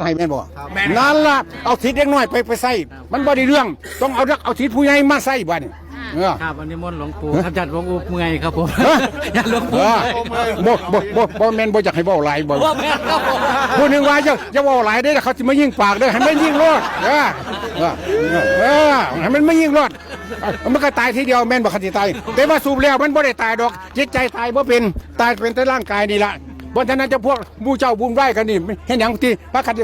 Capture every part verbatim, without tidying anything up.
ให้แม่นบ่ ครับ นั่นล่ะ เอาสิทธิ์เด็กน้อยไป ไปใช้ มันบ่ได้เรื่อง ต้องเอา เอาสิทธิ์ผู้ใหญ่มาใช้บัดนี้ เออ ครับ อันนี้มนต์หลวงปู่ ฮะ ครับ ญาติหลวงปู่เมื่อยครับผม ฮะ ญาติหลวงปู่ เออ เมื่อย บ่ บ่ บ่ บ่แม่น บ่อยากให้เว้าหลาย บ่ บ่แม่นครับผม ผู้หนึ่งว่าอย่า อย่าเว้าหลายเด้อ เขาสิมายิงปากเด้อ ให้มันยิงโลด เออ เออ เออ ให้มันมายิงโลด มันก็ตายทีเดียว แม่นบ่ คันสิตาย แต่ว่าสูบแล้วมันบ่ได้ตายดอก จิตใจตายบ่เป็น ตายเป็นแต่ร่างกายนี่ล่ะ เพราะฉะนั้นเจ้าพวกหมู่เจ้าวุ่นวายกันนี่ เฮ็ดหยังที่พากัน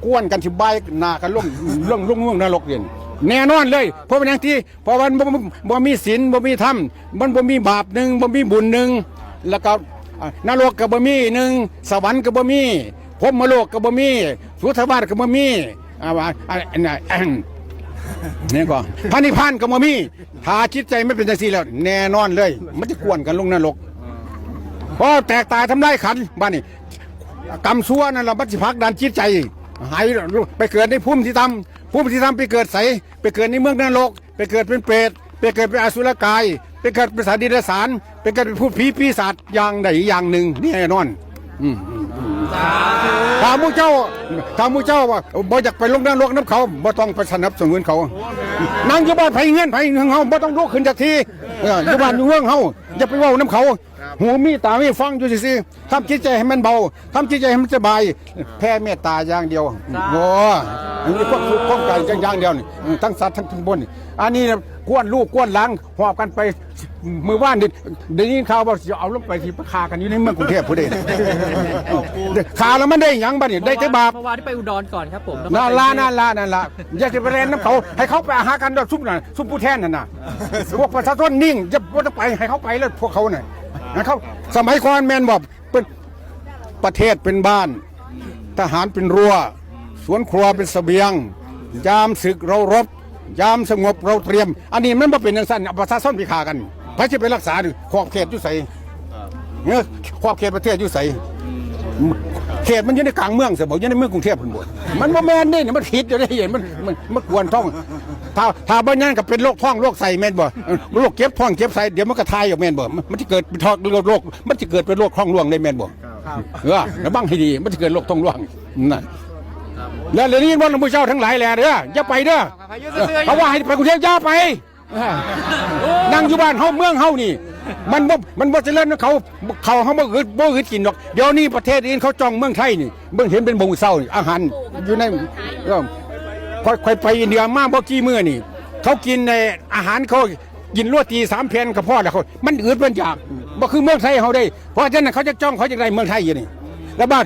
กวนกันสิบ่ายหน้ากันลง ลง ลง ลงนรกเด่น แน่นอนเลย เพราะเป็นหยังที่ เพราะว่ามันบ่ บ่มีศีล บ่มีธรรม มันบ่มีบาปหนึ่ง บ่มีบุญหนึ่ง แล้วก็ อ่ะ นรกก็บ่มีหนึ่ง สวรรค์ก็บ่มี พรหมโลกก็บ่มี สุทธาวาสก็บ่มี อ่า ว่า อ่า อันนั้น นี่ก็ พระนิพพานก็บ่มี ถ้าจิตใจมันเป็นจังซี่แล้ว แน่นอนเลย มันจะกวนกันลงนรก พอแตกตายทำลายขันธ์ บัดนี้ กรรมชั่วนั่นล่ะ มันสิผลักดันจิตใจ ให้ไปเกิดในภูมิที่ต่ำ ภูมิที่ต่ำไปเกิดไส ไปเกิดในเมืองนรก ไปเกิดเป็นเปรต ไปเกิดเป็นอสุรกาย ไปเกิดเป็นสัตว์เดรัจฉาน ไปเกิดเป็นพูดผีปีศาจอย่างใดอย่างหนึ่ง แน่นอน อืม อืม อืม ถ้าหมู่เจ้า ถ้าหมู่เจ้าว่าบ่อยากไปลงนรกนำเขา บ่ต้องไปสนับสนุนเขา นั่งอยู่บ้านไผเฮือนไผของเฮา บ่ต้องลุกขึ้นจากที่ เออ อยู่บ้านอยู่เมืองเฮา อย่าไปเว้านำเขา หูมีตามีฟังอยู่ซื่อๆ ทำจิตใจให้มันเบา ทำจิตใจให้มันสบาย แผ่เมตตาอย่างเดียว โอ้ อันนี้ความสุขความกายอย่างเดียวนี่ อืม ทั้งสัตว์ทั้งบนนี่ อันนี้นะ กวนลูกกวนหลาน หอบกันไป มื้อวานนี่ ได้ยินข่าวว่าสิเอาลงไปสิไปฆ่ากันอยู่ในเมืองกรุงเทพฯพุ้นเด้ ฆ่าแล้วมันได้หยังบัดนี้ ได้แต่บาป เมื่อวานที่ไปอุดรก่อนครับผม นั่นล่ะ นั่นล่ะ นั่นล่ะ อย่าสิไปแล่นนำเขา ให้เขาไปหากันดอก ซุมนั่น ซุมผู้แทนนั่นน่ะ พวกประชาชนนิ่ง อย่า บ่ต้องไป ให้เขาไปแล้ว พวกเขาน่ะ ให้เขา สมัยก่อนแม่นบ่ เป็น ประเทศเป็นบ้าน ทหารเป็นรั้ว สวนครัวเป็นเสบียง ยามศึกเรารบ ยามสงบเราเตรียม อันนี้มันบ่เป็นจังซั่น ประชาชนไปฆ่ากัน ไผสิไปรักษานี่ ขอบเขตอยู่ไส เนี่ย ขอบเขตประเทศอยู่ไส เขตมันอยู่ในกลางเมืองซะบ่ อยู่ในเมืองกรุงเทพฯพุ้นบ่ มันบ่แม่นเด้นี่ มันผิดอยู่เด้ มัน มัน มันกวนท้อง ถ้า ถ้าบ่อย่างนั้นก็เป็นโรคท้องโรคไส้แม่นบ่ โรคเจ็บท้องเจ็บไส้ เดี๋ยวมันก็ถ่ายออกแม่นบ่ มัน มันสิเกิดเป็นท้องโรค โรค มันสิเกิดเป็นโรคท้องร่วงได้แม่นบ่ ครับ เออ ระวังให้ดี มันสิเกิดโรคท้องร่วง นั่น แล้วเดี๋ยวนี้ว่าหลวงปู่เจ้าทั้งหลายแหละเด้อ อย่าไปเด้อ ไปอยู่ซื่อๆ เขาว่าให้ไปกรุงเทพฯ อย่าไป อ่า นั่งอยู่บ้านเฮาเมืองเฮานี่ มันบ่ มันบ่เจริญนำเขา เขาเฮาบ่อึด บ่อึดกินดอก เดี๋ยวนี้ประเทศอื่นเขาจ้องเมืองไทยนี่ เบิ่งเห็นเป็นบ่มื้อเช้านี่ อาหารอยู่ใน เออ ข้อย ข้อยไปอินเดียมาบ่กี่มื้อนี่ เขากินในอาหารเขา กินโรตีสามแผ่นก็พอแล้ว เขา มันอึดมันอยาก บ่คือเมืองไทยเฮาเด้ เพราะฉะนั้นเขาจะจ้อง เขาจะได้เมืองไทยอยู่นี่ แล้วบ้าน